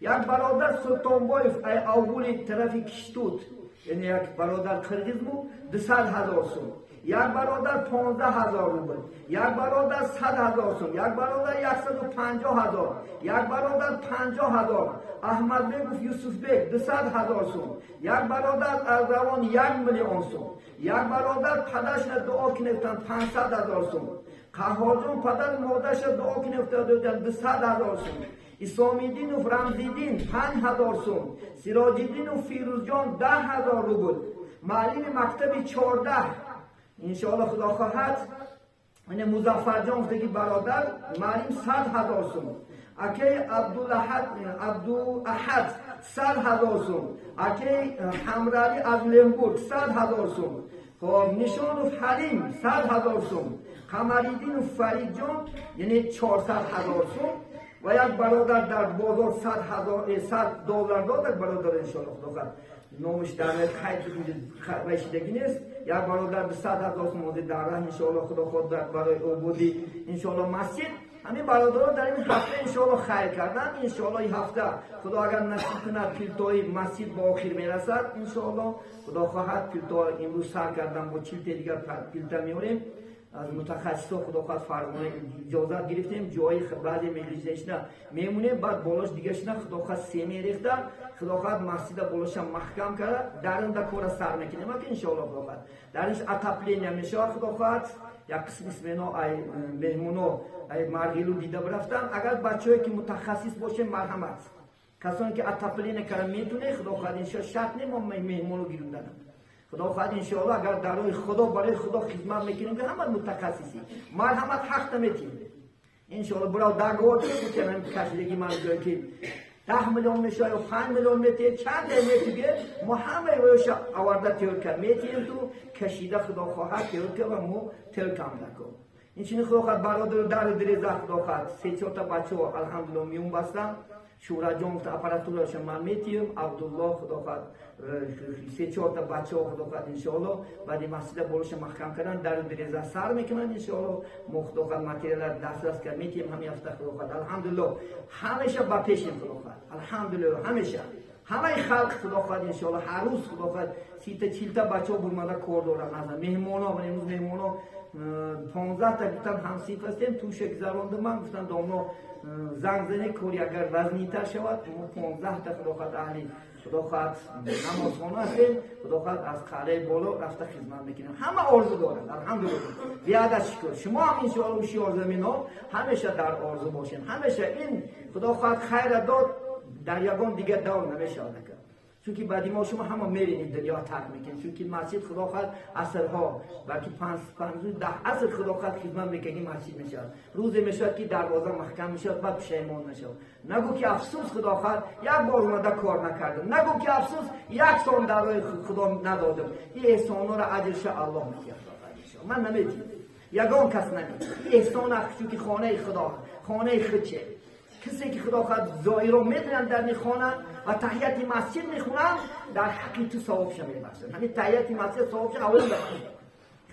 як бародар Султонбоев аввули тарафи Киштут, яъне як бародар қирғиз буд, 200,000 сум, як бародар 15,000 рубл, як бародар 100,000 сум, як бародар 150,000, як бародар 50,000, Аҳмадбеков Юсуфбек 200,000 сум, як бародар аз равон 1 миллион сум, як бародар падарашна дуо кунефтанд 500,000 сум, Қаҳҳорҷон падар модараша дуо кунефтанд 200,000 сум, Исомиддинов Рамзиддин 5,000 сум, Сироҷиддинов Фирӯзҷон 10,000 рубл, муаллими мактаби 14 иншоаллоҳ Худо хоҳад, яъне Музаффарҷон гуфтаги бародар муаллим 100,000 сум, акай Абдуаҳад 100,000 сум, акай Ҳамралӣ аз Лембург 100,000 сум, хоб Нишонов Ҳалим 100,000 сум, Қамариддинов Фаридҷон яъне 400,000 сум ва як бародар дар бозор $100 дод, як бародар иншоаллоҳ Худо хоҳад номаш дар қайд вайшидагӣ нест, як бародар 200,000 сум ҳозир дар раҳ иншоаллоҳ Худо хоҳад барои ободӣ иншоаллоҳ масҷид. Ҳамин бародарон дар ин ҳафта иншоаллоҳ хайр карданд. Иншоаллоҳ ин ҳафта Худо агар насиб кунад пилтои масҷид ба охир мерасад иншоаллоҳ Худо хоҳад пилто имрӯз сар кардан бо 40 дигар пилта меорем. Аз мутахассисо Худо хоҳад Фарғона иҷозат гирифтем, ҷои баъзе меглижашна мемонем, баъд болош дигашна Худо хоҳад семе рехта, Худо хоҳад масҷида болоша маҳкам карда, дарунда кора сар мекунем ака иншоаллоҳ Худо хоҳад. Дарунш отопления мешавад Худо хоҳад, як қисми смено ай меҳмоно ай Марғилу дида бирафтан. Агар бачаҳое ки мутахассис бошем марҳамат, касоне ки отопления кара метуне Худо хоҳад иншоаллоҳ шарт не мо меҳмоно гирунданам. Худо хоҳад иншоаллоҳ агар дар роҳи Худо барои Худо хизмат мекунем ки ҳама мутахассисӣ марҳамат ҳақ наметиҳем иншоаллоҳ. Бирав договор кунем кашидагӣ ман ҷое ки 10 миллион мешавад ё 5 миллион метиҳед, чанд метиҳед, мо ҳамаи воёша оварда тёрка метиҳем, ту кашида Худо хоҳад тёрка ва мо тёркам дакун. Инчунин Худо хоҳад бародару дару диреза Худо хоҳад 3-4 та бачаҳо алҳамдулиллоҳ миён бастанд. Шӯраҷон гуфта аппаратураша ман метиҳам, Абдуллоҳ Худо хоҳад 3-4 та бачаҳо Худо хоҳад иншоаллоҳ баъди масҷида болоша маҳкам кардан дару диреза сар мекунанд иншоаллоҳ. Мо Худо хоҳад материала дастрас кард метиҳем ҳамин ҳафта Худо хоҳад алҳамдулиллоҳ ҳамеша ба пешем Худо хоҳад алҳамдулиллоҳ ҳамеша ҳамаи халқ Худо хоҳад иншоаллоҳ ҳар рӯз Худо хоҳад 30-40 та бачаҳо бурмада кор доранд. Аз меҳмоно имрӯз меҳмоно 15 та гуфтан ҳамсинф ҳастем, туша гузарондум ман гуфтан домно занг зане кори агар вазнинтар шавад мо 15 та Худо хоҳад аҳли Худо хоҳад намозхона ҳастем, Худо хоҳад аз қалъаи боло рафта хизмат мекунем. Ҳама орзу доранд алҳамдулиллоҳ, биада шукр. Шумо ҳам иншоаллоҳ ҳушёр замино ҳамеша дар орзу бошем, ҳамеша ин Худо хоҳад хайра дод дар ягон дигар давр намешавад, чунки баъди мо шумо ҳама меринем дунё тарк мекунем, чунки масҷид Худо хоҳад асрҳо балки 5-10 аср Худо хоҳад хизмат мекунем, масҷид мешавад. Рӯзе мешавад ки дарвоза маҳкам мешавад, баъд пушаймон мешавад. Нагӯ ки афсӯс Худо хоҳад як бор омада кор накардам, нагӯ ки афсӯс як сол дар роҳи Худо надодам. Ин эҳсонҳоро аҷрша Аллоҳ медиҳад, ман наметиҳам, ягон кас наметиҳад. Ин эҳсон чунки хонаи Худо, хонаи худче. Касе ки Худо хоҳад зоиро медонанд дар ин хона ва таҳияти масҷид мехонанд, дар ҳаққи ту савобша мебахшанд. Ҳамин таҳияти масҷид савобша аввал мебахшанд.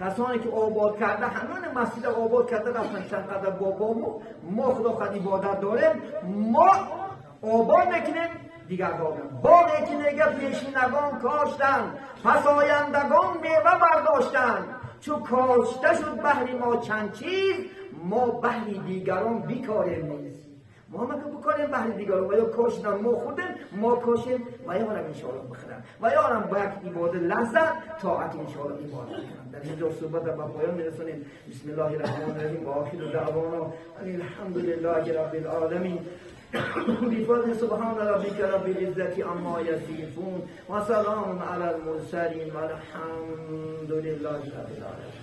Касоне ки обод карда, ҳамон масҷида обод карда рафтанд чанд қадар бобому мо Худо хоҳад ибодат дорем, мо обод мекунем дигарҳо. Боғе ки мега пешинагон коштанд, пасояндагон мева бардоштанд, чу кошта шуд баҳри мо чанд чиз, мо баҳри дигарон бикорем низ. Мо ҳама ки бикорем баҳри дигарон, ва ё кошидан мо хӯрдем, мо кошем ва ёрам иншоаллоҳ бихӯрам, ва ёрам ба як ибодат лаззат тоат иншоаллоҳ ибодат кунам. Дар инҷо суҳбатро ба поён мерасонем. Бисмиллоҳи раҳмони раҳим ва охиру даъвона алҳамдулиллоҳи раббил оламин. بفضل سبحان ربك رب العزة عما يصفون وسلام على المرسلين والحمد لله رب العالمين.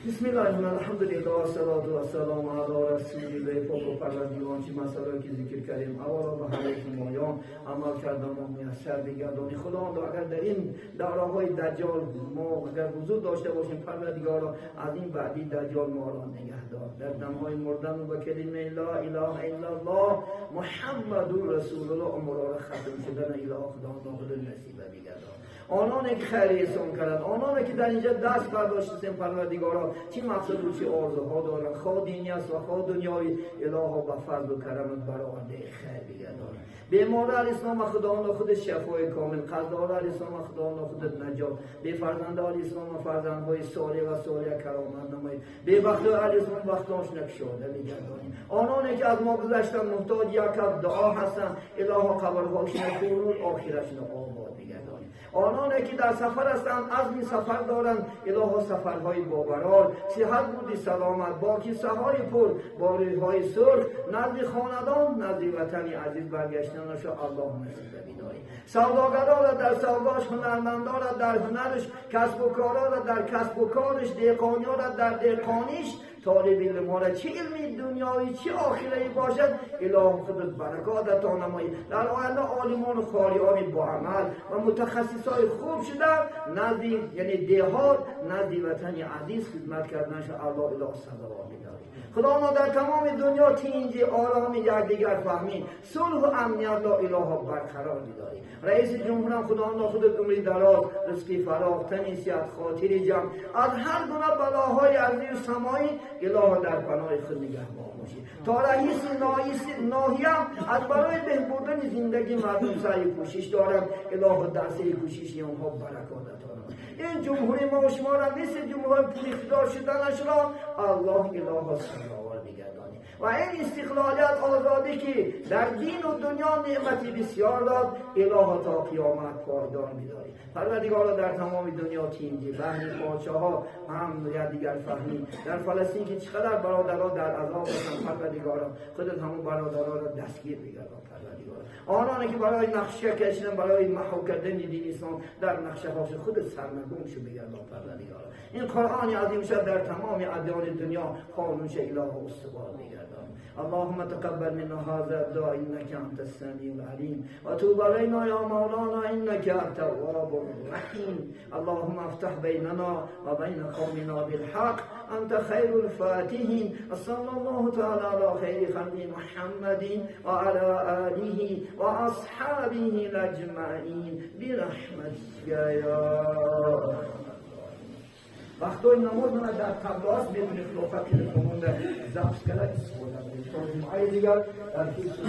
Бисмиллаҳи, алҳамдулиллаҳ, вассалату вассаламу ала расулиллаҳ. Пок Парвардигор, чӣ масъалае ки зикр кардем, аввало ба ҳамаи шумоён амал кардан мо муяссар бигардонӣ. Худованд, агар дар ин давраҳои Даҷҷол мо агар ҳузур дошта бошем, Парвардигоро, аз ин баъди Даҷҷол моро нигаҳдор. Дар дамҳои мурдан ба калимаи ла илаҳа иллаллоҳ Муҳаммадур Расулуллоҳ умрро хатм шудан илоҳ Худованд худ насиба бигардон. Ононе ки хайр эҳсон карданд, ононе ки дар инҷа даст бардоштем, Парвардигоро, чӣ мақсаду чӣ орзуҳо доранд, хоҳ динӣ аст ва хоҳ дунёвӣ, илоҳо, ба фазлу карамат баровардаи хайр бигардон. Бемори алислом ва Худованд худ шифои комил, қарздор алислом ва Худованд худ наҷот, бефарзанд алислом ва фарзандҳои солеҳ ва солиҳа каромат намоед, бебахту алислом бахтонашона кушода бигардонӣ. Ононе ки аз мо гузаштанд, муҳтоҷ як дуо ҳастанд, илоҳо, қабрҳошона пурнур, охиратшона обод бигардонӣ. Ононе ки дар сафар ҳастанд, азми сафар доранд, илоҳо, сафарҳои бобарор, сиҳат буди саломат, бо кисаҳои пур, бо рӯйҳои сурх назди хонадон, назди ватани азиз баргаштанашо Аллоҳ насиба бидорӣ. Савдогарора дар савдош, ҳунармандора дар ҳунараш, касбу корора дар касбу кораш, деҳқониёра дар деҳқониш, толиби илмҳоро чӣ илми дунёвӣ, чӣ охиравӣ бошад, илоҳ, худат баракот ато намоӣ. Дар оянда олимону қориёни боамал ва мутахассисҳои хуб шуда, назди яъне деҳот, назди ватани азиз хидмат карданашо Аллоҳ илоҳ сазовор бидорӣ. Худоно, дар тамоми дунё тинҷи, ороми, якдигар фаҳмӣ, сулҳу амниятро илоҳо барқарор бидорӣ. Раиси ҷумҳурам, Худоно, худат умри дароз, ризқи фароғ, тани сиҳат, хотири ҷамъ, аз ҳар гуна балоҳои арзию самоӣ илоҳо дар паноҳи худ нигаҳбон бошӣ. То раиси ноҳиям аз барои беҳбудани зиндагии мардум саъю кӯшиш дорам, илоҳо, дар саъю кӯшиши онҳо баракот ато намоӣ. Ин ҷумҳури мо шуморо мисли ҷумҳури пуриқтидор шуданашро Аллоҳ илоҳо сазовор бигардонӣ ва ин истиқлолият, озодӣ, ки дар дину дунё неъмати бисёр дод, илоҳо, то қиёмат пойдор бидорӣ. Парвардигоро, дар тамоми дунё тинҷӣ, баҳри подшоҳо ҳам якдигар фаҳмӣ. Дар Фаластин ки чӣ қадар бародаро дар азоб бошанд, Парвардигоро, худат ҳамон бародароро дастгир бигардон. Парвардигоро, ононе ки барои нақша кашидан барои маҳв кардани дини ислом дар нақшаҳоши худат сарнагун шу бигардон. Парвардигоро, ин Қуръони азимша дар тамоми адёни дунё қонунша илоҳо устувор бигардон. اللهم تقبل منا هذا الدعاء انك انت السميع العليم وتوب علينا يا مولانا انك التواب الرحيم. اللهم افتح بيننا وبين قومنا بالحق، انت خير الفاتحين. صلى الله تعالى على خير خلق محمد وعلى اله واصحابه اجمعين برحمتك يا вақтҳои намоз мана дар табло аст, метавонед хилофат телефононда запись карда истифода кунед. То ҷумъаи дигар дар ҳифзу.